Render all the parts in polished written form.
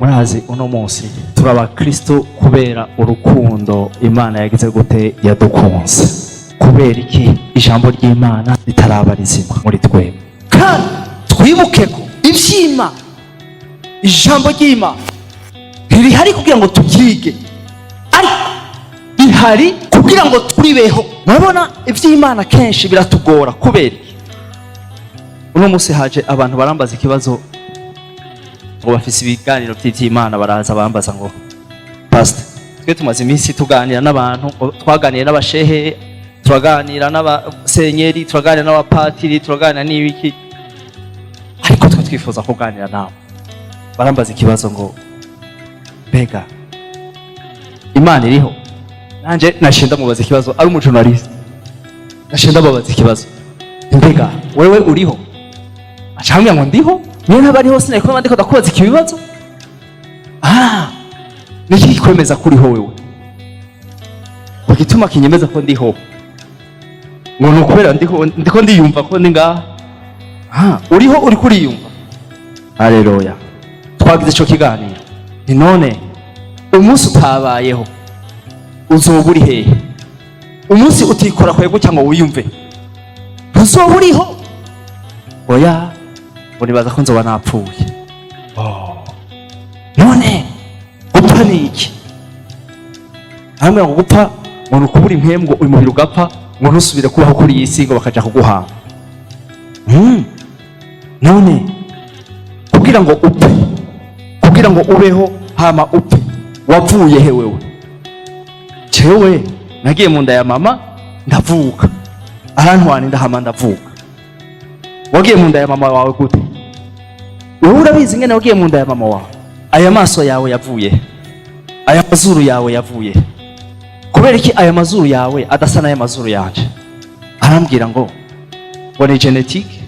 Murazi, uno munsi turi abakristo kubera urukundo Imana yagize gute? Yadukunze. Kubera iki? Ijambo ry'Imana ritaraba rizima muri twebwe. Kandi twibuke ko ivy'Imana, ijambo ry'Imana ntirihari kugira ngo tubyige, ariko rihari kugira ngo turibeho. Murabona, ivy'Imana kenshi biratugora. Kubera iki? Uno munsi haje abantu barambaza ikibazo ngo bafise ibiganiro vy'ivy'Imana. Baraza bambaza ngo: "Pastor, twe tumaze iminsi tuganira n'abantu, ngo twaganiye n'abashehe, turaganira n'abasenyeri, turaganira n'abapatiri, turaganira n'ibiki, ariko twe twifuza kuganira nawe." Barambaza ikibazo ngo: "Mbega Imana iriho?" Nanje naciye ndamubaza ikibazo, ari umujournaliste, naciye ndamubaza ikibazo: "Mbega wewe uriho?" Acambwira ngo: "Ndiho." Niyo ntaba ariho, sinari kuba ndiko ndakubaza iki bibazo. "Ah, niki kikwemeza ko uriho wewe?" Ngo: "Igituma kinyemeza ko ndiho," ngo, "ni ukubera ndiho, ndiko ndiyumva ko ndi ngaha." "Ah, uriho, uriko uriyumva." Haleluya! Twagize ico kiganiro. Ni none umunsi utabayeho uzoba uri hehe? Umunsi utikora kwawe gutya ngo wiyumve, ntuzoba uriho? "Oya," ngo, "nibaza ko nzoba napfuye." Oh. "None gupfa ni iki?" Arambwira ngo gupfa ngo ni ukubura impwemu, ngo uyu mubiri ugapfa, ngo ntusubire kubaho kuri iyi si, ngo bakaja kuguhamba. None kugira ngo upfe, kugira ngo ubeho hama upfe, wavuye he wewe? "Jewe nagiye mu nda ya mama ndavuka, arantwana inda hama ndavuka." "Wagiye mu nda ya mama wawe gute? Wowe urabizi ingene wagiye mu nda ya mama wawe? Aya maso yawe yavuye he? Aya mazuru yawe yavuye he? Kubera iki aya mazuru yawe adasa n'aya mazuru yanje?" Arambwira ngo ni génétique.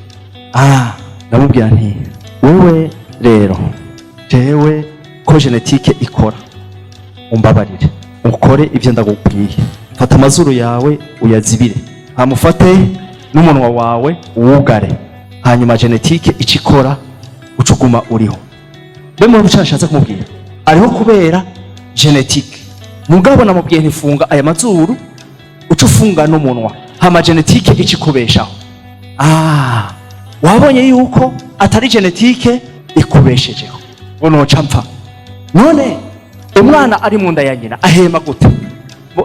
Ah, ndamubwira nti: "Wewe rero, jewe ko génétique ikora, umbabarire ukore ibyo ndagukwiye. Fata amazuru yawe uyazibire, hamufate n'umunwa wawe uwugare, hanyuma génétique icyo ikora uca uguma uriho." Mbe muri icyo nashatse kumubwira, ariho kubera génétique. Mugabo namubwiye ntifunga aya mazuru, uca ufunga n'umunwa, hama génétique icyo ikubeshaho. Ah, wabonye yuko atari génétique ikubeshejeho? Ngo noca mpfa. None umwana ari mu nda ya nyina ahema gute?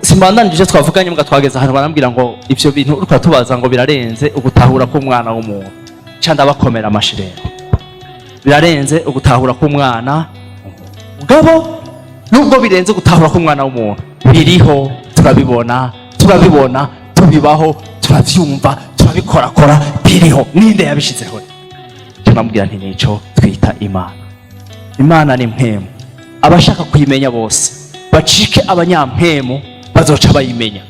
Simbandanije, twavuganye mbwa twageze ahantu barambwira ngo ivyo bintu uriko uratubaza ngo birarenze ugutahura k'umwana w'umuntu. Ca ndabakomera amashi. Rero birarenze ugutahura k'umwana. Mugabo nubwo birenze gutahura k'umwana w'umuntu, biriho, turabibona, turabibona, tubibaho, turavyumva, turabikorakora, biriho. Ninde yabishizeho? Namubwira nti: "Nico twita Imana. Imana ni mpwemu. Abashaka kuyimenya bose bacike abanyampwemu, bazoca bayimenya.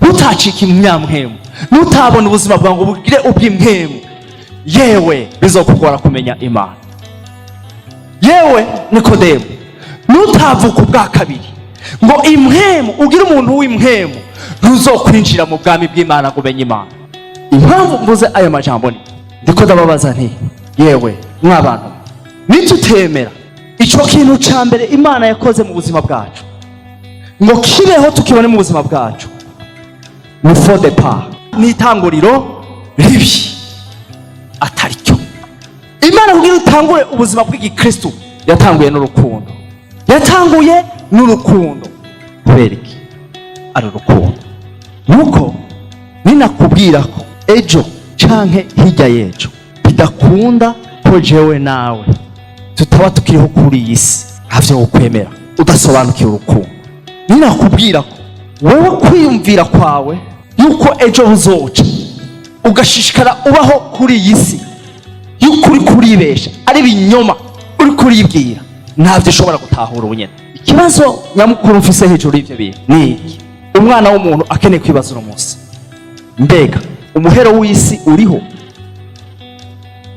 Nutacika imyampwemu, nutabona ubuzima bwawe ngo bugire ubw'impwemu, yewe bizokugora kumenya Imana. Yewe Nikodemu, nutavuka ubwa kabiri ngo impwemu ugire umuntu w'impwemu, ntuzokwinjira mu bwami bw'Imana ngo umenye Imana." Impamvu mvuze aya majambo, ni ndiko ndababaza nti: "Yewe mwabantu, nitutemera ico kintu ca mbere Imana yakoze mu buzima bwacu ngo kibeho, tukibone mu buzima bwacu, ni faux départ, ni itanguriro ribi atari cyo." Imana kugira utangure ubuzima bw'igikristu yatanguye n'urukundo, yatanguye n'urukundo. Kubera iki ari urukundo? Nuko ninakubwira ko ejo canke hirya y'ejo bidakunda ko jewe nawe tutaba tukiriho kuri iyi si, ntavyo wokwemera udasobanukiwe urukundo. Ninakubwira ko wewe kwiyumvira kwawe yuko ejo buzoca ugashishikara ubaho kuri iyi si, yuko uri kuribesha, ari ibinyoma uri kuribwira, ntabyo ushobora gutahura ubunyene. Ikibazo nyamukuru mfise hejuru y'ivyo bintu ni iki umwana w'umuntu akeneye kwibaza uno munsi: mbega umuhero w'isi uriho?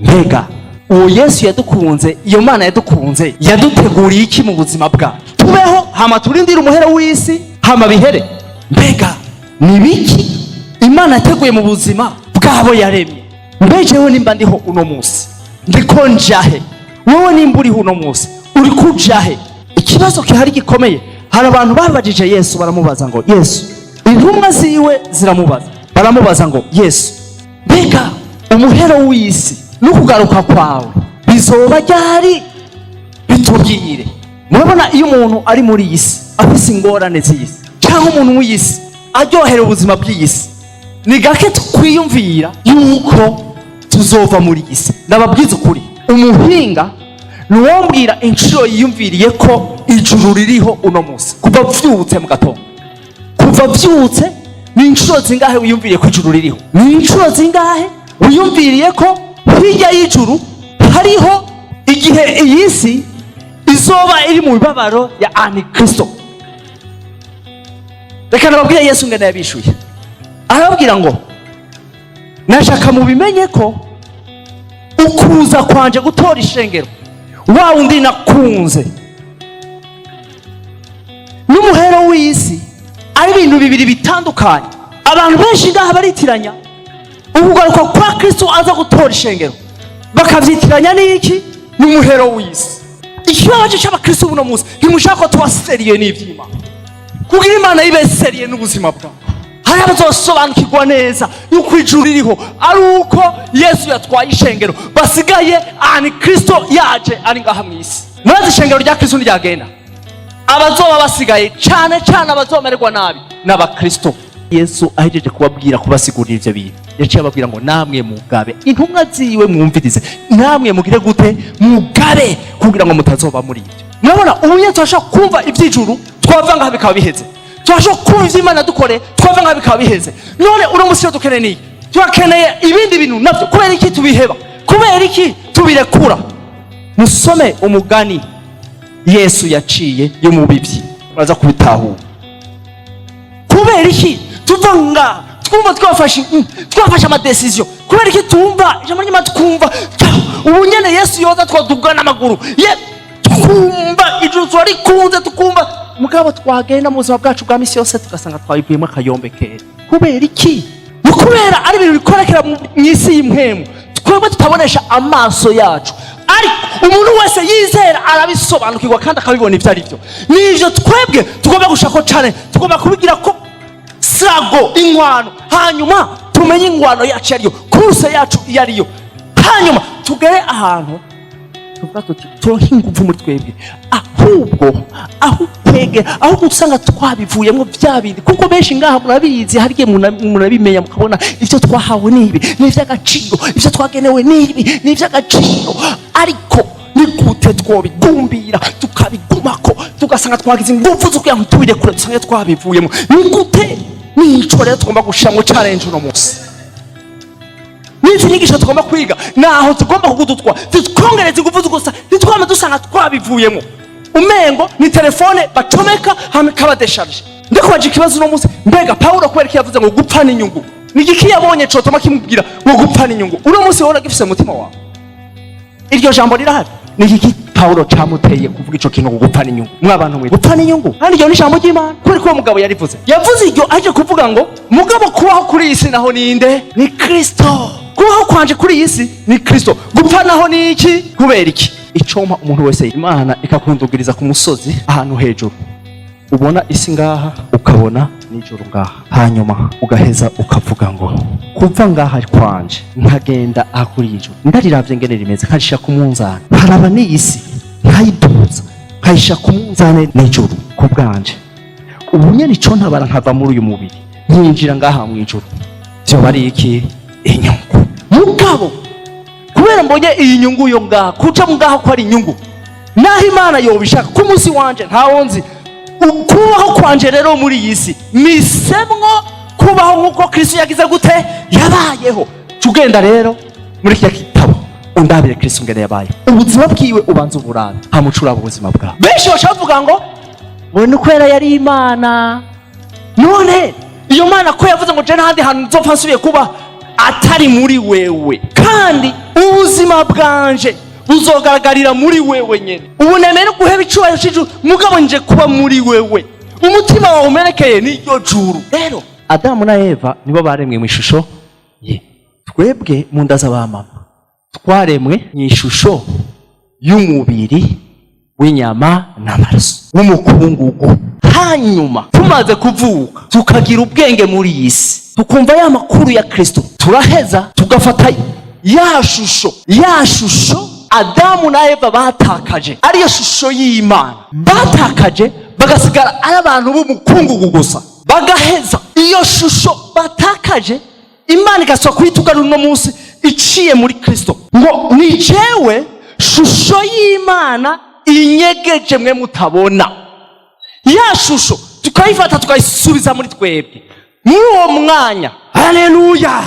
Mbega uwo Yesu yadukunze, iyo Mana yadukunze, yaduteguriye iki mu buzima bwacu? Tubeho hama turindire umuhero w'isi hama bihere? Mbega ni biki Imana yateguye mu buzima bwabo yaremye? Mbe jewe nimba ndiho uno munsi, ndiko njahe? Wowe nimba uriho uno munsi, Uri kuja he? Ikibazo gihari gikomeye, hari abantu babajije Yesu, baramubaza ngo: "Yesu," intumwa ziwe ziramubaza, baramubaza ngo: "Yesu, mbega umuhero w'isi n'ukugaruka kwawe bizoba ryari? Bitubwire." Murabona, iyo umuntu ari muri iyi si afise ingorane z'iyi si, cyangwa umuntu w'iyi si aryohera ubuzima bw'iyi si, ni gake twiyumvira yuko tuzova muri iyi si. Ndababwiza ukuri, umuhinga nuwombwira inshuro yiyumviriye ko ijuru ririho uno munsi. Kuva vyutse mu gatondo, kuva vyutse, ni inshuro zingahe wiyumviriye ko ijuru ririho? Ni inshuro zingahe wiyumviriye ko hirya y'ijuru hariho igihe iyi si izoba iri mu mibabaro ya Antikristo? Reka nababwire Yesu ngene yabishuye. Arababwira ngo: "Nashaka mubimenye ko ukuza kwanje gutora ishengero, wa wundi nakunze, n'umuhero w'isi ari ibintu bibiri bitandukanye." Abantu benshi ngaha baritiranya ukugaruka kwa Kristo aza gutora ishengero, bakavyitiranya n'iki? N'umuhero w'isi. Ikibazo c'abakristo buno munsi, ntimushaka ko tuba sérieux n'ivy'Imana. Kugira Imana ibe sérieux n'ubuzima bwawe, hari abazosobanukirwa neza yuko ijuru ririho ari uko Yesu yatwaye ishengero, basigaye Antikristo yaje ari ngaha mu isi. Murazi, ishengero rya Kristo ntiryagenda, abazoba basigaye, cyane cyane abazomererwa nabi, n'abakristo. Yesu ahejeje kubabwira, kubasigurira ivyo bintu, yaciye ababwira ngo: "Namwe mugabe." Intumwa ziwe, mwumvirize, namwe mugire gute? Mugabe, kugira ngo mutazoba muri ibyo. Murabona, ubu nyine turashobora kumva ivy'ijuru, twava ngaha bikaba biheze. Turashobora kumva ivy'Imana dukore, twava ngaha bikaba biheze. None uno musi iyo dukeneye niyi, turakeneye ibindi bintu navyo. Kubera iki tubiheba? Kubera iki tubirekura? Musome umugani Yesu yaciye y'umubibyi, muraza kubitahura. Kubera iki tuva ngaha twumva twafashe ama décisions? Kubera iki tumva ijambo ry'Imana, twumva ubu nyene Yesu yoza twaduga n'amaguru ye, twumva ijuru turarikunze, tukumva, mugabo twagenda mu buzima bwacu bwa misi yose tugasanga twabivuyemo akayombe kera? Kubera iki? Ni kubera ari ibintu bikorekera mu isi y'impwemu, twebwe tutabonesha amaso yacu, ariko umuntu wese yizera arabisobanukirwa kandi akabibona ibyo ari byo. Nivyo twebwe tugomba gushaka cane, tugomba kubigira ko sago inkwano, hanyuma tumenye ingwano yacu ariyo, course yacu iyo ariyo, hanyuma tugere ahantu tuvuga tuti turonke inguvu muri twebwe. Ahubwo aho kwegera, ahubwo usanga twabivuyemo bya bindi, kuko benshi ngaha murabizi, hari igihe munabimenya, mukabona ibyo twahawe n'ibi ni iby'agaciro, ibyo twagenewe n'ibi ni iby'agaciro, ariko ni gute twobigumbira tukabigumako, tugasanga twagize ingufu zo kugira ngo tubirekure, dusange twabivuyemo? Ni gute? Nico rero tugomba gushiramo challenge uno munsi, n'izi nyigisho tugomba kwiga, naho tugomba kugudutwa, zitwongereza ingufu gusa, ntitwame dusanga twabivuyemo, umengo ni telefone bacomeka hama ikaba déchargée. Ndikubaje ikibazo uno munsi: mbega Pawulo kubera ko yavuze ngo gupfa n'inyungu, ni igiki yabonye cotuma kimubwira ngo gupfa n'inyungu? Uno munsi wowe uragifise mu mutima wawe? Iryo jambo rirahari? Ni igiki Pawulo camuteye kuvuga ico kintu ngo gupfa n'inyungu? Mwabantu mwe, gupfa n'inyungu, kandi iryo ni ijambo ry'Imana. Kubera ko uwo mugabo yarivuze, yavuze iryo aje kuvuga ngo: "Mugabo kubaho kuri iyi si naho ninde? Ni Kristo. Kubaho kwanje kuri iyi si ni Kristo, gupfa naho ni iki?" Kubera iki? Icompa umuntu wese, Imana ikakundugiriza ku musozi ahantu hejuru, ubona isi ngaha, ukabona n'ijuru ngaha, hanyuma ugaheza ukavuga ngo: "Kuva ngaha kwanje nkagenda aha kuri ijuru, ndariravye ngene rimeze, nkayishira ku munzani, nkaraba n'iyi si, nkayiduza, nkayishira ku munzani n'ijuru, ku bwanje ubu nyene ico ntabara nkava muri uyu mubiri nkinjira ngaha mu ijuru, vyoba ari iki? Inyungu." Mugabo kubera mbonye iyi nyungu yo ngaha, kuja ngaha ko ari inyungu, naho Imana yobishaka ku munsi wanje ntawo nzi, kubaho kwanje rero muri iyi si misemwo kubaho nk'uko Kristo yagize gute? Yabayeho. Tugenda rero muri kiriya gitabo, undabire Kristo ngene yabaye ubuzima bwiwe, ubanza uburabe, hamuca uraba ubuzima bwawe. Benshi baca bavuga ngo ni kubera yari Imana. None iyo Mana ko yavuze ngo: "Je n'ahandi hantu nzopfa nsubiye kuba atari muri wewe, kandi ubuzima bwanje buzogaragarira muri wewe nyene, ubu nemeye no guheba icubahiro c'ijuru, mugabo nje kuba muri wewe, umutima wawe umerekeye n'iryo juru." Rero Adamu na Eva nibo baremwe mu ishusho ye. Twebwe mu nda z'abamama twaremwe mu ishusho y'umubiri. W'inyama n'amaraso, w'umukungugu. Hanyuma tumaze kuvuka, tukagira ubwenge muri iyi si, tukumva ya makuru ya Kristo, turaheza tugafata ya shusho, ya shusho Adamu na Eva batakaje, ariyo shusho y'Imana batakaje, bagasigara ari abantu b'umukungugu gusa. Bagaheza iyo shusho batakaje, Imana igasaba kuyitugarura uno munsi iciye muri Kristo, ngo ni jewe shusho y'Imana inyegeje mwe mutabona. Ya shusho tukayifata, tukayisubiza muri twebwe. Muri uwo mwanya, haleluya,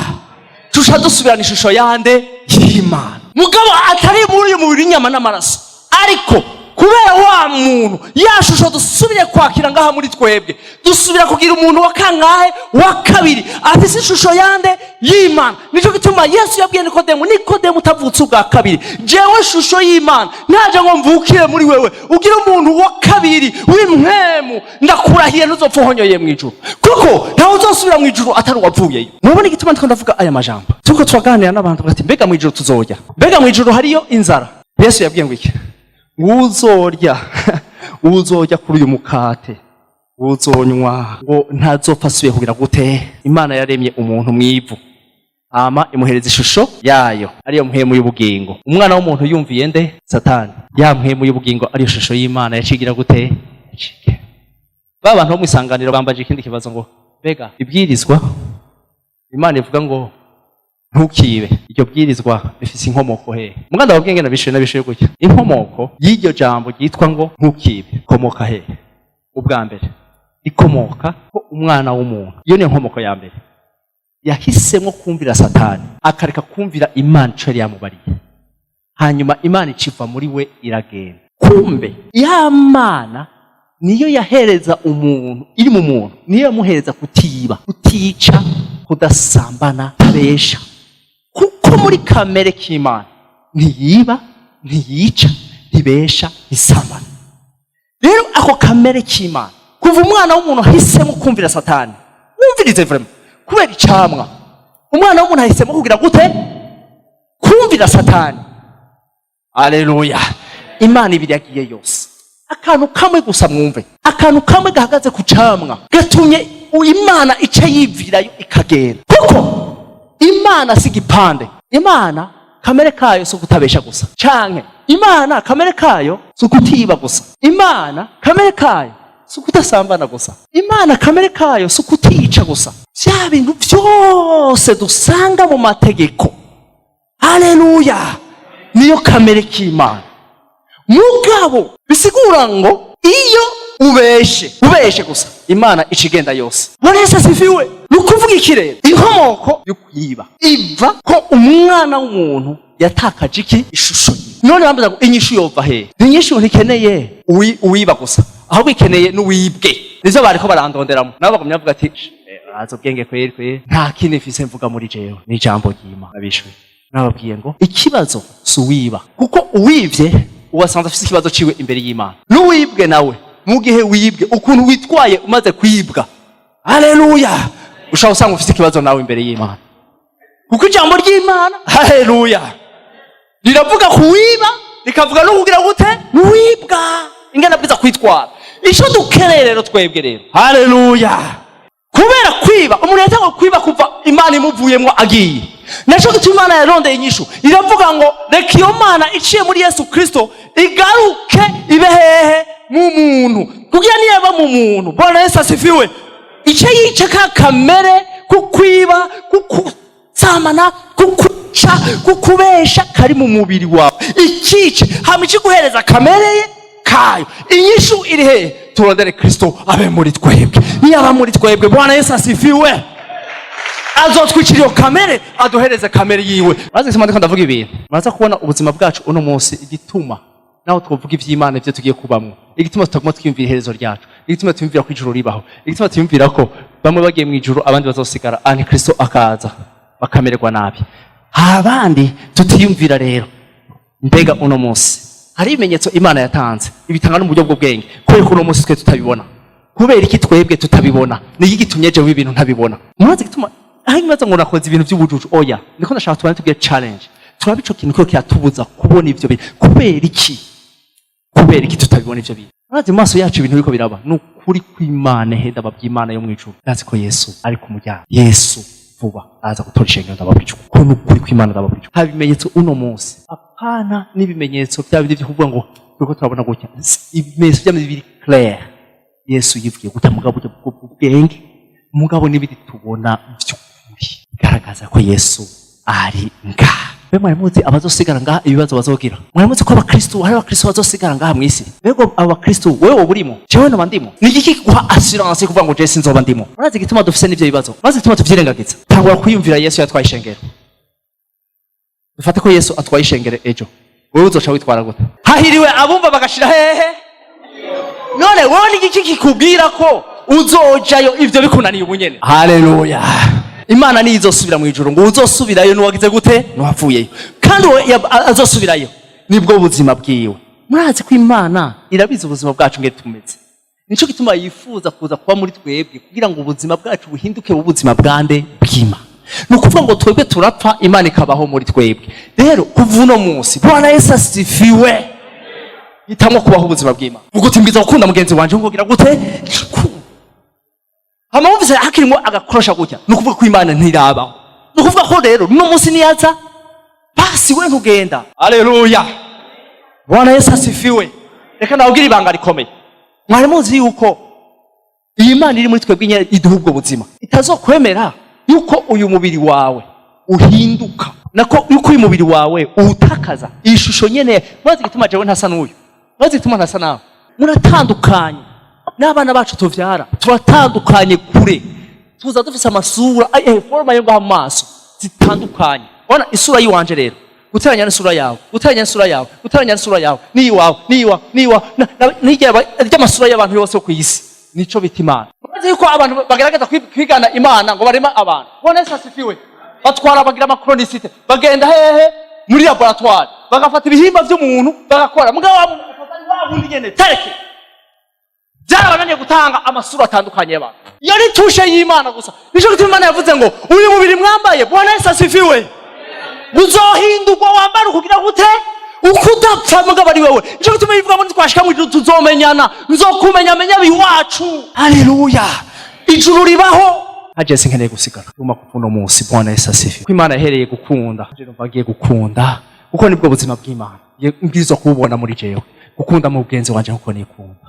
tusha dusubirana ishusho yande? Y'Imana. Mugabo atari muri uyu mubiri w'inyama n'amaraso, ariko kubera wa muntu, ya shusho dusubire kwakira ngaha muri twebwe, dusubira kugira umuntu wa kangahe? Wa kabiri, afise ishusho yande? Y'Imana. Nicyo gituma Yesu yabwiye Nikodemu: "Nikodemu, utavutse ubwa kabiri, jewe shusho y'Imana ntaje ngo mvukire muri wewe, ugire umuntu wa kabiri w'impwemu, ndakurahiye ntuzopfa uhonyoye mu ijuru, kuko ntawe uzosubira mu ijuru atari uwavuyeyo." Murabona igituma ndiko ndavuga aya majambo? Turiko turaganira n'abantu bati: "Mbega mu ijuru tuzojya? Mbega mu ijuru hariyo inzara?" Yesu yabwiye ngo iki? Uzorya, uzorya kuri uyu mukate, uzonywa, ngo ntazopfa asubiye kugira gute? Imana yaremye umuntu mwivu, hama imuhereza ishusho yayo, ariyo mpwemu y'ubugingo. Umwana w'umuntu yumviye nde? Satani. Ya mpwemu y'ubugingo, ariyo shusho y'Imana, yacigira gute? Yacigira. Ba bantu bo mu isanganiro bambaje ikindi kibazo ngo: "Mbega ibwirizwa Imana ivuga ngo ntukibe, iryo bwirizwa rifise inkomoko hehe?" Muganda wabwiye ngena bishuye, nabishuye gutya: inkomoko y'iryo jambo ryitwa ngo ntukibe komoka hehe? Ubwa mbere ikomoka ko umwana w'umuntu, iyo niyo nkomoko ya mbere, yahisemo kumvira Satani akareka kumvira Imana ico yari yamubariye. Hanyuma Imana iciva muri we iragenda. Kumbe ya Mana niyo yahereza umuntu, iri mu muntu, niyo yamuhereza kutiba, kutica, kudasambana, kutabesha, kuko muri kamere k'Imana ntiyiba, ntiyica, ntibesha, ntisambana. Rero ako kamere k'Imana, kuva umwana w'umuntu ahisemo kumvira Satani, wumvirize vraiment, kubera icamwa, umwana w'umuntu ahisemo kugira gute? Kumvira Satani. Aleluya! Imana ibiri yagiye yose. Akantu kamwe gusa, mwumve, akantu kamwe gahagaze ku camwa gatumye Imana ica yivirayo ikagenda, kuko Imana si igipande. Imana kamere kayo si ukutabesha gusa, canke Imana kamere kayo si ukutiba gusa, Imana kamere kayo si ukudasambana gusa, Imana kamere kayo si ukutica gusa. Vya bintu vyose dusanga mu mategeko, haleluya, niyo kamere k'Imana. Mugabo bisigura ngo iyo ubeshe, ubeshe gusa, Imana ica igenda yose. Bwana Yesu asifiwe! Ni ukuvuga iki rero? Inkomoko yo kwiba iva ko umwana w'umuntu yatakaje iki? Ishusho yiwe. None bambaza ngo inyishu yova hehe? Inyishu ntikeneye uwiba gusa, ahubwo ikeneye n'uwibwe. Nivyo bariko barandonderamo, nabo bagumya bavuga ati: "Urazi ubwenge kweri kweri." Nta kindi mfise mvuga muri jewe, ni ijambo ry'Imana. Abishuye nababwiye ngo ikibazo si uwiba, kuko uwivye uwasanze afise ikibazo ciwe imbere y'Imana, n'uwibwe nawe, mu gihe wibwe, ukuntu witwaye umaze kwibwa, haleluya, ushobora usanga ufise ikibazo nawe imbere y'Imana, kuko ijambo ry'Imana, haleluya, riravuga kuwiba, rikavuga no kugira gute? N'uwibwa ingana bwiza kwitwara. Ico dukeneye rero twebwe rero, haleluya, kubera kwiba, umuntu yatangwa kwiba kuva Imana imuvuyemwo agiye. Naco gituma Imana yarondeye inyishu, iravuga ngo reka iyo Mana iciye muri Yesu Kristo igaruke ibe hehe? Mu muntu. Kugira niyaba mu muntu, Bwana Yesu asifiwe, ice yica ka kamere kukwiba, kukusamana, kukuca, kukubesha kari mu mubiri wawe, ikice, hama ikiguhereza kamere ye kayo. Inyishu iri hehe? Turondere Kristo abe muri twebwe. Niyaba muri twebwe, Bwana Yesu asifiwe, azotwicira iyo kamere, aduhereze kamere yiwe. Maze sima ndiko ndavuga ibintu, muraza kubona ubuzima bwacu uno munsi, igituma naho twovuga ivy'Imana, ivyo tugiye kubamwo, igituma tutaguma twiyumvira iherezo ryacu, igituma twiyumvira ko ijuru ribaho, igituma twiyumvira ko bamwe bagiye mu ijuru, abandi bazosigara, antikristo akaza, bakamererwa nabi, abandi tutiyumvira. Rero mbega uno munsi hari ibimenyetso Imana yatanze, ibitanga no mu buryo bw'ubwenge, kubera ko uno munsi twe tutabibona? Kubera iki twebwe tutabibona? Ni iki gitumye jewe ibintu ntabibona? Murazi gituma aho ibibazo ngo nakoze ibintu by'ubujuju? Oya, niko ndashaka tubane tugire challenge, turabe ico kintu ko kiratubuza kubona ivyo bintu. Kubera iki? Kubera iki? Kubera iki tutabibona ivyo bintu? Murazi mu maso yacu ibintu biriko biraba. Ni ukuri kw'Imana, henda baby'Imana yo mw'ijuru. Ndazi ko Yesu ari ku muryango. Yesu vuba araza gutora ishengero, ndababwira ko ni ukuri kw'Imana, ndababwira. Haba ibimenyetso uno munsi, apana n'ibimenyetso bya bindi byo kuvuga ngo turiko turabona gutya. Ibimenyetso bya bindi biri clair, Yesu yivugiye guta mugabo buryo bw'ubwenge, mugabo n'ibindi tubona by'ukuri bigaragaza ko Yesu ari ngaha. Mbe mwari muzi abazosigara ngaha ibibazo bazogira? Mwari muzi ko abakristo, hari abakristo bazosigara ngaha mw'isi? Mbego abo bakristo, wewe woba urimo? Jewe noba ndimo? Ni igiki kiguha assurance kuvuga ngo jewe sinzoba ndimo? Murazi igituma dufise n'ivyo bibazo? Murazi igituma tuvyirengagiza? Tangura kwiyumvira Yesu yatwaye ishengero. Dufate ko Yesu atwaye ishengero ejo, wewe uzoca witwara gute? Hahiriwe abumva bagashira hehe. None wewe ni igiki kikubwira ko uzojayo ivyo bikunaniye ubunyene? Haleluya! Imana niyo izosubira mu ijuru, ngo uzosubirayo nuwagize gute? Nuwavuyeyo. Kandi uwo azosubirayo nibwo buzima bwiwe. Murazi ko Imana irabizi ubuzima bwacu nge tumeze. Nico gituma yifuza kuza kuba muri twebwe, kugira ngo ubuzima bwacu buhinduke ubuzima bwande? Bw'Imana. Ni ukuvuga ngo twebwe turapfa, Imana ikabaho muri twebwe. Rero kuva uno munsi, Bwana Yesu asifiwe, hitamwo kubaho ubuzima bw'Imana. Vuga uti: "Mbwiza gukunda mugenzi wanje nkugira gute?" Hama wumvise hakirimo agakorosha gutya, ni ukuvuga ko Imana ntirabaho. Ni ukuvuga ko rero uno munsi niyaza, basi we ntugenda. Aleluya, Bwana Yesu asifiwe. Reka ndababwire ibanga rikomeye. Mwari muzi yuko iyi Mana iri muri twebwe nyene iduha ubwo buzima, itazokwemera yuko uyu mubiri wawe uhinduka, nako yuko uyu mubiri wawe uwutakaza iyi shusho nyene? Murazi igituma jewe ntasa n'uyu? Murazi igituma ntasa nawe? Muratandukanye n'abana bacu tuvyara, turatandukanye kure. Tuza dufise amasura, forme yo ngaha mu maso zitandukanye. Ubona isura yiwanje rero, guteranya n'isura yawe, guteranya n'isura yawe, guteranya n'isura yawe, n'iyiwawe, n'iyiwawe, n'iyiwawe, ry'amasura y'abantu yose yo ku isi, nico bita Imana. Urazi yuko abantu bagerageza kwigana Imana ngo barema abantu? Bwana Yesu asifiwe. Batwara, bagira ama chronicité, bagenda hehe? Muri laboratoire, bagafata ibihimba vy'umuntu bagakora, mugabo wa muntu agafata ari wa wundi nyene tereke. Byarabananiye gutanga amasura atandukanye y'abantu. Iyo ni touche y'Imana gusa. Nico gituma Imana yavuze ngo uyu mubiri mwambaye, Bwana Yesu asifiwe, uzohindurwa wambara ukugira gute? Ukudapfa, mugabo ari wewe. Nico gituma bivuga ngo nitwashika mu ijuru tuzomenyana, nzokumenya menya biwacu. Haleluya, ijuru ribaho. Haje sinkeneye gusigara tuma kuva uno munsi. Bwana Yesu asifiwe. Ko Imana yahereye gukunda, je numva agiye gukunda, kuko nibwo buzima bw'Imana. Mbwirizwa kububona muri jewe, gukunda mu mugenzi wanje nkuko nikunda.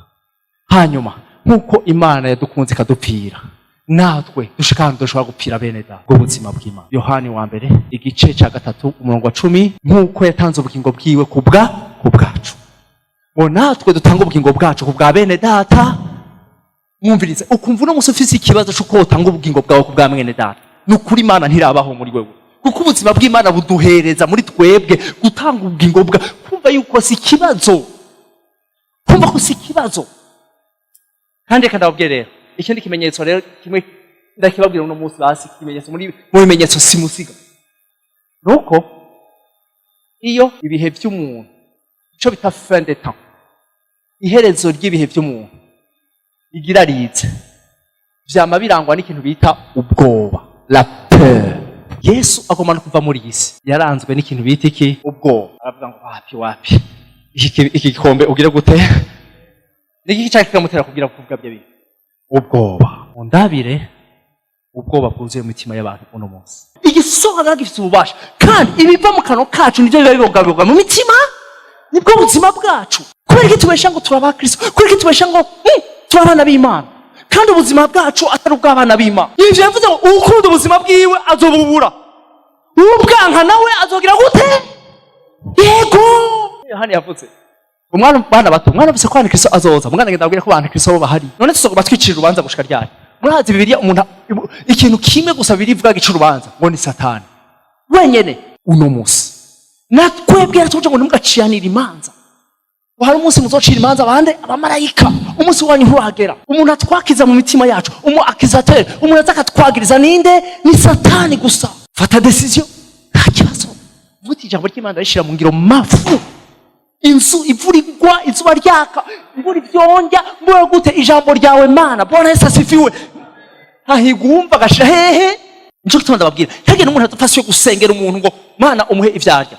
Hanyuma nk'uko Imana yadukunze ikadupfira, natwe dushika ahantu dushobora gupfira bene data. Ubwo buzima bw'Imana, Yohani wa mbere igice ca 3 umurongo wa 10: nk'uko yatanze ubugingo bwiwe ku bwacu, ngo natwe dutanga ubugingo bwacu ku bwa bene data. Mwumvirize, ukumva uno munsi ufise ikibazo c'uko wotanga ubugingo bwawe ku bwa mwene data, ni ukuri Imana ntirabaho muri wewe, kuko ubuzima bw'Imana buduhereza muri twebwe gutanga ubugingo bwa, kumva yuko si ikibazo, kumva ko si ikibazo. Kandi reka ndababwire rero ikindi kimenyetso rero kimwe, ndakibabwira uno munsi. Basi ikimenyetso muri mu bimenyetso simusiga nuko iyo ibihe by'umuntu, ico bita fin de temps, iherezo ry'ibihe by'umuntu igira rize, vyama birangwa n'ikintu bita ubwoba, la peur. Yesu agomba no kuva muri iyi si yaranzwe n'ikintu bita iki? Ubwoba. Aravuga ngo: "Wapi, wapi, iki gikombe ugire gute?" Niki cyari kikamutera kugira kuvuga byo bintu? Ubwoba. Mundabire ubwoba bwuzuye mu mitima y'abantu uno munsi. Igisobanuro gifite ububasha, kandi ibiva mu kanwa kacu nibyo biba bibogaboga mu mitima, nibwo buzima bwacu. Kubera iki tubesha ngo turi abakristo? Kubera iki tubesha ngo turi abana b'Imana, kandi ubuzima bwacu atari ubw'abana b'Imana? Ivyo yavuze ngo uwukunda ubuzima bwiwe azobubura, uwubwanka nawe azogira gute? Yego, Yohani yavuze umwana, bana bato, umwana avuze ko Antikristo azoza. Mwana, ngenda abwira ko Antikristo bo bahari. None tuzoguma twicira urubanza gushika ryari? Murazi Bibiliya, umuntu, ikintu kimwe gusa birivuga gica urubanza ngo ni Satani wenyene. Uno munsi natwebwe yaratuje ngo ntimugaciranire imanza, ngo hari umunsi muzocira imanza abandi abamarayika. Umunsi wanyu nturagera. Umuntu atwakiza mu mitima yacu, umu accusateur, umuntu aza akatwagiriza ninde? Ni Satani gusa. Fata décision, nta kibazo. Vuga ijambo ry'Imana, rishira mu ngiro. Mafu inzu, imvura igwa, izuba ryaka, mbura ivyonjya, mbura gute, ijambo ryawe Mana. Bwana Yesu asifiwe. Hahigwa uwumva agashira hehe. Nico gituma ndababwira, ntihagire n'umuntu adufashe gusengera umuntu ngo Mana umuhe ivyarya.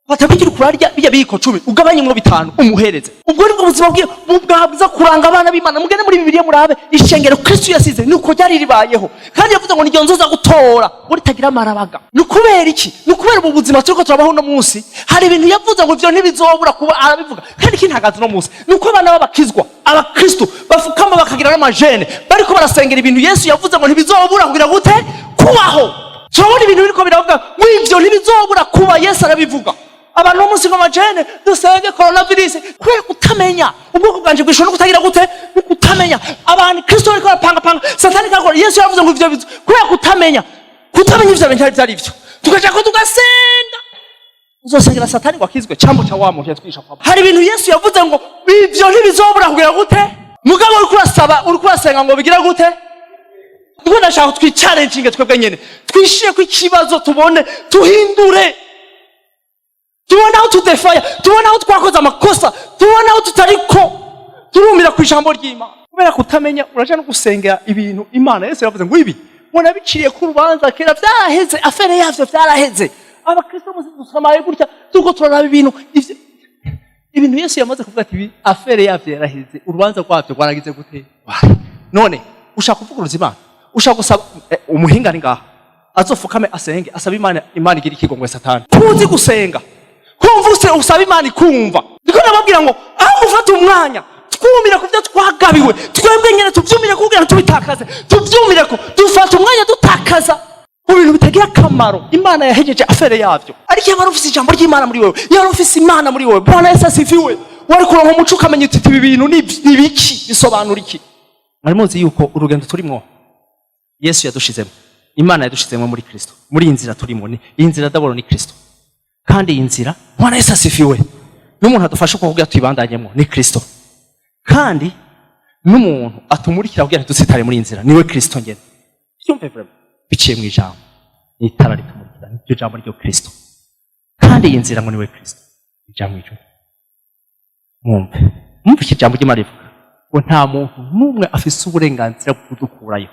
Fata bigira kurarya bijya biyiko 10, ugabanyemwo 5, umuhereze. Ubwo nibwo buzima bwiwe bwabwiza kuranga abana b'Imana. Mugende muri Bibiliya murabe ishengero Kristo yasize, nuko ryari ribayeho. Kandi yavuze ngo niryo nzoza gutora ngo ritagira amarabaga. Ni ukubera iki? Ni ukubera ubu buzima turiko turabaho uno munsi. Hari ibintu yavuze ngo ivyo ntibizobura kuba, arabivuga. Kandi ikintagaza uno munsi ni uko abana b'abakizwa, abakristo bafukama bakagira n'amajene, bariko barasengera ibintu Yesu yavuze ngo ntibizobura kugira gute? Kubaho. Turabona ibintu biriko biravuga ngo ivyo ntibizobura kuba, Yesu arabivuga. Abantu bo munsi ngo amajene, dusenge coronavirus, kubera kutamenya. Ubwoko bwanje bwishwe no kutagira gute? No kutamenya. Abantu Kristo bariko barapangapanga, Satani kakora. Yesu yaravuze ngo ivyo bizo, kubera kutamenya ivyo bintu ari byo, tukaja ko tugasenga. Uzosengera Satani ngo akizwe? Cyambo cya wa muntu yatwisha kwa. Hari ibintu Yesu yavuze ngo ivyo ntibizobura kugira gute? Mugabo uriko urasaba, uriko urasenga ngo bigira gute? Ndiko ndashaka twichallenginge twebwe nyene, twishire ko ikibazo, tubone, tuhindure, tubone aho tudefaya, tubone aho twakoze amakosa, tubone aho tutariko turumira ku ijambo ry'Imana. Kubera kutamenya, uraja no gusengera ibintu Imana, Yesu yavuze ngo ibi mbona biciye ku rubanza kera, vyaraheze, affaire yavyo vyaraheze. Abakristo bose dusamaye gutya, turiko turaraba ibintu ibintu Yesu yamaze kuvuga ati ibi affaire yavyo yaraheze, urubanza rwavyo rwaragize gute? None ushaka kuvuguruza Imana? Ushaka gusaba umuhinga ari ngaha azofukame asenge, asaba Imana, Imana igira ikigongwe Satani. Kuzi gusenga, kumva use usaba Imana ikumva. Ndiko ndababwira ngo aho gufata umwanya twumira ku byo twagabiwe twebwe nyene, tuvyumire kugira ngo tubitakaze, tuvyumire ko dufata umwanya dutakaza mu bintu bitagira akamaro. Imana yahejeje affaire yavyo. Ariko iyo wari ufise ijambo ry'Imana muri wewe, iyo wari ufise Imana muri wewe, Bwana Yesu asifiwe, wari kuronka umuco, ukamenya uti ibi bintu ni biki, bisobanura iki? Mwari muzi yuko urugendo turimwo Yesu yadushizemo, Imana yadushizemo muri Kristo? Muri iyi nzira turimo, ni iyi nzira d'abord ni Kristo. Kandi iyi nzira, Bwana Yesu asifiwe, n'umuntu adufasha uko kugira tuyibandanyemo ni Kristo. Kandi n'umuntu atumurikira kugira ntidusitare muri iyi nzira niwe Kristo ngene. Byumve vraiment, biciye mu ijambo, ni itara ritumurikira, niryo jambo ryo Kristo. Kandi iyi nzira ngo niwe Kristo ija mu ijuru. Mwumve, mwumve iki jambo ry'Imana rivuga ngo nta muntu n'umwe afise uburenganzira bwo kudukurayo,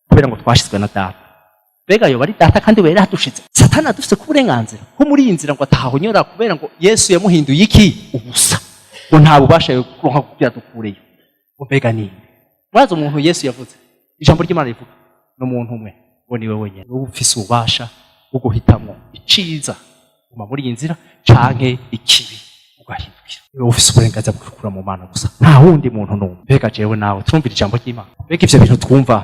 kubera ngo twashizwe na Data. Mbega yoba ari Data kandi wera hadushize? Satani adufise ku burenganzira ko muri iyi nzira ngo atahahonyora, kubera ngo Yesu yamuhinduye iki? Ubusa. Ngo nta bubasha kuronka kugira dukureyo. Ngo mbega ninde? Murazi umuntu Yesu yavuze, ijambo ry'Imana rivuga n'umuntu umwe, ngo niwe wenyine uba ufise ububasha bwo guhitamwo iciza, guma muri iyi nzira, canke ikibi, ugahindukira. Niwe ufise uburenganzira bwo kwikura mu Mana gusa, nta wundi muntu n'umwe. Mbega jewe nawe turumvira ijambo ry'Imana? Mbega ivyo bintu twumva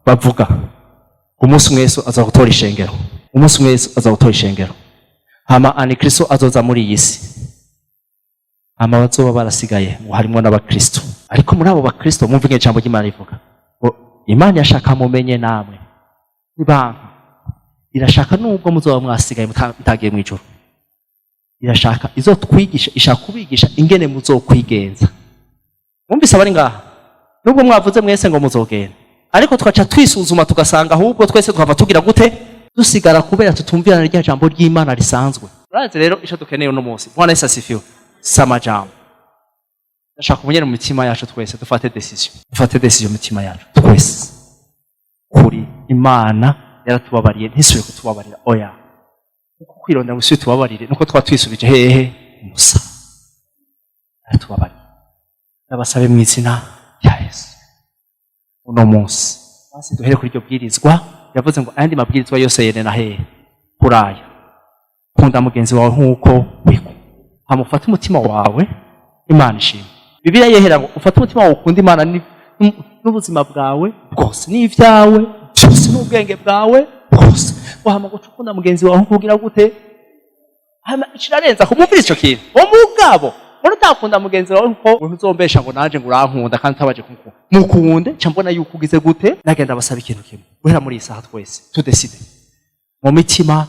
bavuga ngo umunsi umwe Yesu aza gutora ishengero, umunsi umwe Yesu aza gutora ishengero, hama antikristo azoza muri iyi si, hama bazoba barasigaye ngo harimwo n'abakristo. Ariko muri abo bakristo, mwumve ingene ijambo ry'Imana rivuga ngo Imana yashaka mumenye namwe nibanka, irashaka nubwo muzoba mwasigaye mutagiye mu ijuru, irashaka izotwigisha, ishaka kubigisha ingene muzokwigenza. Mwumvise abari ngaha, nubwo mwavuze mwese ngo muzogenda, ariko tugaca twisuzuma tugasanga ahubwo twese twava tugira gute? Dusigara, kubera tutumvirana rya jambo ry'Imana risanzwe. Urazi rero ico dukeneye uno munsi, Bwana Yesu asifiwe, si amajambo. Ndashaka umunyere mu mitima yacu twese dufate décision, dufate décision mu mitima yacu twese kuri Imana yaratubabariye, ntisubire kutubabarira. Oya, kuko kwirondera ngo isubire tubabarire nuko twaba twisubije hehe? Musa yaratubabariye. Ndabasabe mu izina rya Yesu, uno munsi basi duhere kuri iryo bwirizwa. Yavuze ngo ayandi mabwirizwa yose yenena hehe? Kuri aya: kunda mugenzi wawe nk'uko wikunda. Hama ufate umutima wawe, Imana ishimwe. Bibiliya yehera ngo ufate umutima wawe ukunda Imana n'ubuzima bwawe bwose, n'ibyawe byose, n'ubwenge bwawe bwose. Wahama guca ukunda mugenzi wawe nkugira gute? Hama kirarenza kumumvira ico kintu. Uwo mugabo mbona utakunda mugenzi wawe nkuko umuntu uzombesha ngo nanje ngo urankunda kandi utabaje kumukunda. Mukunde, ca mbona yuko ugize gute? Nagenda basaba ikintu kimwe: guhera muri iyi saha twese tudécide mu mitima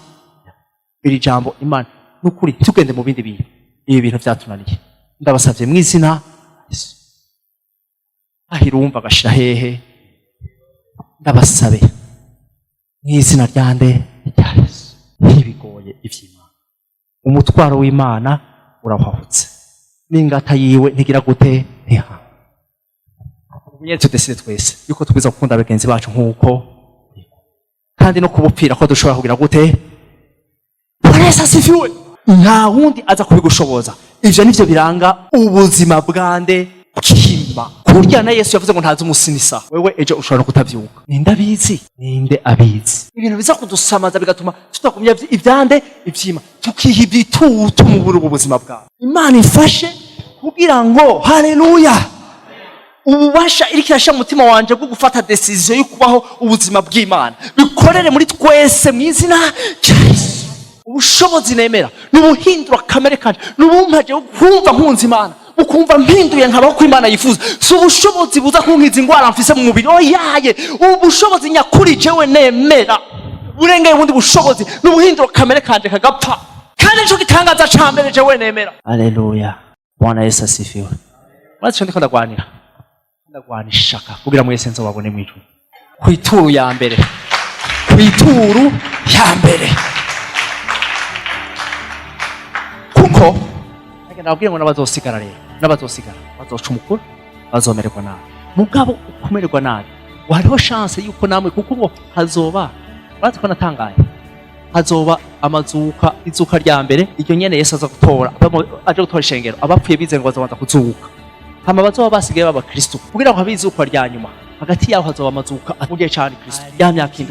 iri jambo. Imana nukuri, tugende mu bindi bintu, ibi bintu vyatunaniye. Ndabasavye mu izina Yesu, ahirumva agashira hehe? Ndabasabe mu izina ryande? Rya Yesu. Ntibigoye ivy'Imana, umutwaro w'Imana urahwahutse, n'ingata yiwe ntigira gute? Ntiha. Nyene tudécide twese yuko tugwiza gukunda bagenzi bacu nk'uko, kandi no kubupfira ko dushobora kugira gute? Bwana Yesu asifiwe. Nta wundi aza kubigushoboza. Ivyo nivyo biranga ubuzima bwande bwima kurya na Yesu yavuze ngo ntazi umusinisa. Wewe ejo ushobora no kutavyuka. Ninde abizi? Ninde abizi? Ibintu biza kudusamaza bigatuma tutagumya ivyande ivyima, tukiha ibitutu mu buri ubu buzima bwawe. Imana ifashe kugira ngo, haleluya, ububasha iriko irashyira mu mutima wanje bwo gufata décision yo kubaho ubuzima bw'Imana bikorere muri twese mu izina rya Yesu. Ubushobozi nemera nubuhindura kamere kanje, nubumpaje kumva nkunze Imana, ukumva mpinduye nkabaho ko Imana yifuza. Si ubushobozi buza kunkiza ingwara mfise mu mubiri, oyaye. Ubu bushobozi nyakuri jewe nemera burengeye ubundi bushobozi, nubuhindura kamere kanje kagapfa, kandi nico gitangaza ca mbere jewe nemera. Aleluya, Bwana Yesu asifiwe. Murazi ico ndiko ndagwanira? Ndagwana ishaka kugira mwese nzobabone mw'ijuru ku ituru ya mbere, ku ituru ya mbere, kuko nagenda nababwiye ngo n'abazosigara rero, n'abazosigara bazoca umukuru, bazomererwa nabi. Mugabo ukumererwa nabi hariho chance yuko namwe, kuko ngo hazoba, urazi ko natangaye, hazoba amazuka. Izuka rya mbere iryo nyene Yesu aza gutora, aje gutora ishengero. Abapfuye bize ngo bazobanza kuzuka, hama bazoba basigaye b'abakristo kugira ngo habe izuka rya nyuma. Hagati yaho hazoba amazuka mu gihe cane Kristo ya myaka 7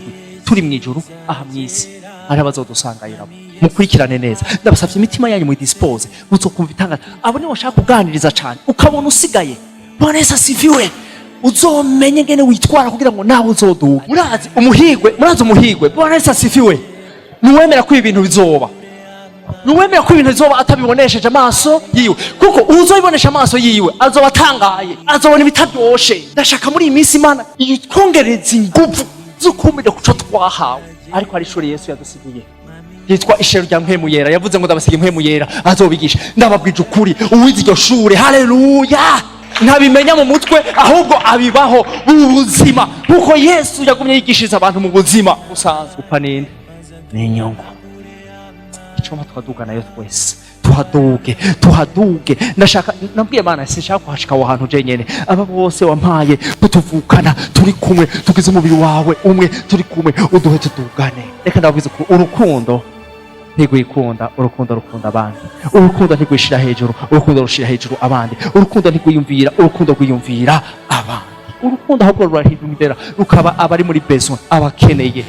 turi mw'ijuru. Aha mw'isi hari abazodusangayo nabo. Mukurikirane neza, ndabasavye, imitima yanyu muyidispose, muzokumva itangaza. Abo nibo bashaka kuganiriza cane, ukabona usigaye. Bwana Yesu asifiwe. Uzomenye ngene witwara kugira ngo nawe uzoduga. Murazi umuhigwe, murazi umuhigwe. Bwana Yesu asifiwe. Nuwemera ko ibi bintu bizoba, nuwemera ko ibintu bizoba atabibonesheje amaso yiwe, kuko uzobibonesha amaso yiwe azoba atangaye, azobona ibitaryoshe. Ndashaka muri iyi minsi Imana itwongereza inguvu zo kumira kuco twahawe. Ariko hari ishuri Yesu yadusigiye yitwa ishero rya Mpwemu Yera. Yavuze ngo ndabasiga Impwemu Yera azobigisha. Ndababwije ukuri, uwize iryo shure, haleluya, ntabimenya mu mutwe, ahubwo abibaho mu buzima, nkuko Yesu yagumye yigishiriza abantu mu buzima busanzwe. Upfa ninde ni inyungu. Icuma twaduga nayo twese tuhaduge, tuhaduge. Ndashaka, nabwiye Imana, sinshaka kuhashika aho hantu jenyene. Aba bose wampaye kutuvukana, turi kumwe, tugize umubiri wawe umwe, turi kumwe, uduhe tudugane. Reka ndababwize ukuri, urukundo ntigwikunda, urukundo rukunda abandi. Urukundo ntigwishira hejuru, urukundo rushira hejuru abandi. Urukundo ntigwiyumvira, urukundo rwiyumvira abandi. Urukundo ahubwo rurahindura rukaba abari muri besoin, abakeneye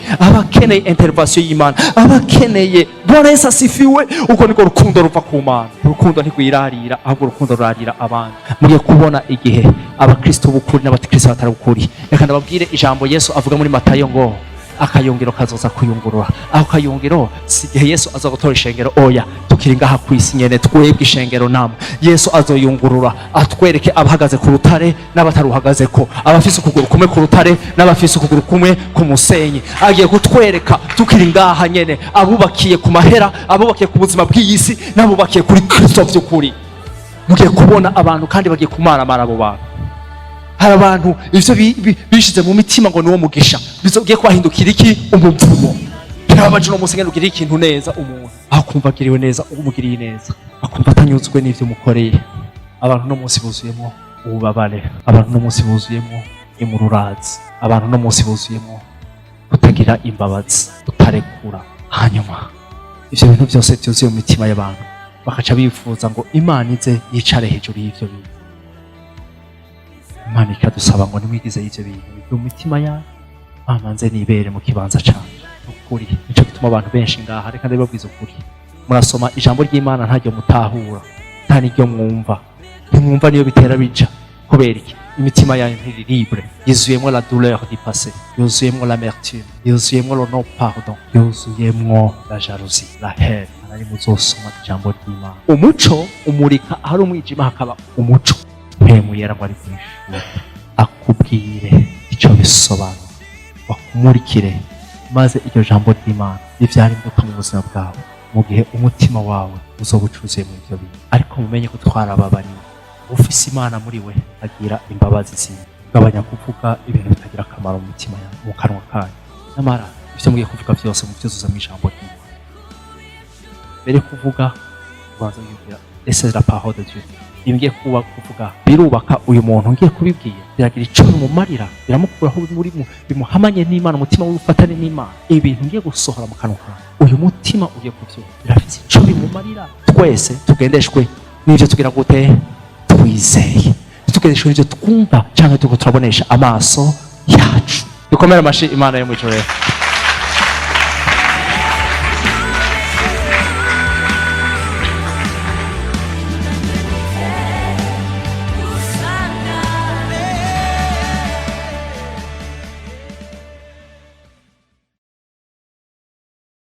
intervention y'Imana, abakeneye. Bwana Yesu asifiwe. Uko niko rukundo ruva ku Mana. Urukundo ntigwirarira, ahubwo urukundo rurarira abandi. Mugiye kubona igihe abakristo b'ukuri n'abakristo batari ukuri. Reka ndababwire ijambo Yesu avuga muri Matayo ngo akayungiro kazoza kuyungurura. Aho kayungiro si igihe Yesu aza gutora ishengero, oya. Tukiri ngaha ku isi nyene, twebwe ishengero namwe, Yesu azoyungurura atwereke abahagaze ku rutare n'abataruhagazeko, abafise ukuguru kumwe ku rutare n'abafise ukuguru kumwe ku musenyi. Agiye kutwereka tukiri ngaha nyene abubakiye ku mahera, abubakiye ku buzima bw'iyi si n'abubakiye kuri Kristo vy'ukuri. Mugiye kubona abantu kandi bagiye kumaramara abo bantu. Hari abantu ivyo bishize mu mitima ngo niwo mugisha, bizogiye kubahindukira iki? Umuvumo. Birababaje uno munsi ngene ugiriye ikintu neza umuntu, aho kumva agiriwe neza, umugiriye neza akumva atanyuzwe n'ivyo umukoreye. Abantu uno munsi buzuyemo ububabare, abantu uno munsi buzuyemo imururazi, abantu uno munsi buzuyemo kutagira imbabazi, kutarekura. Hanyuma ivyo bintu byose byuzuye mu mitima y'abantu, bakaca bifuza ngo Imana ize yicare hejuru y'ivyo bintu. Imana ikadusaba ngo nimwigize y'ivyo bintu bive mu mitima yanyu, mamanze nibere mu kibanza canje. Ukuri nico gituma abantu benshi ngaha, reka ndabibabwiza ukuri, murasoma ijambo ry'Imana ntaryo mutahura, nta n'iryo mwumva, ntimwumva niyo bitera bija. Kubera iki? Imitima yanyu ntiri libre, yuzuyemwo la douleur du passé, yuzuyemwo l'amertume, yuzuyemwo le non pardon, yuzuyemwo la jalousie, la haine. Arari muzosoma ijambo ry'Imana, umuco umurika ahari umwijima, hakaba umuco. Mpwemu Yera ngo ari kwishura akubwire ico bisobanura, bakumurikire, maze iryo jambo ry'Imana rivyara imbuto mu buzima bwawe, mu gihe umutima wawe uzoba ucuzuye mu ivyo bintu. Ariko mumenye ko twarababariwe. Ufise Imana muri we agira imbabazi ziwe. Gabanya kuvuga ibintu bitagira akamaro mu mitima yawe, mu kanwa kanyu. Nyamara ivyo mugiye kuvuga vyose muvyuzuza mu ijambo ry'Imana. Mbere yo kuvuga ubanza wiyumvira: ese la parole de Dieu? Ibi ngiye kuba kuvuga birubaka uyu muntu ngiye kubibwira, biragira ico bimumarira, biramukuraho muri bimuhamanye n'Imana, umutima w'ubufatane n'Imana. Ibintu ngiye gusohora mu kanwa kanjye, uyu mutima ugiye kuvyumva, birafise ico bimumarira. Twese tugendeshwe n'ivyo tugira gute? Twizeye. Tugendeshwe n'ivyo twumva canke turiko turabonesha amaso yacu. Dukomere amashi Imana yo mw'ijuru rero.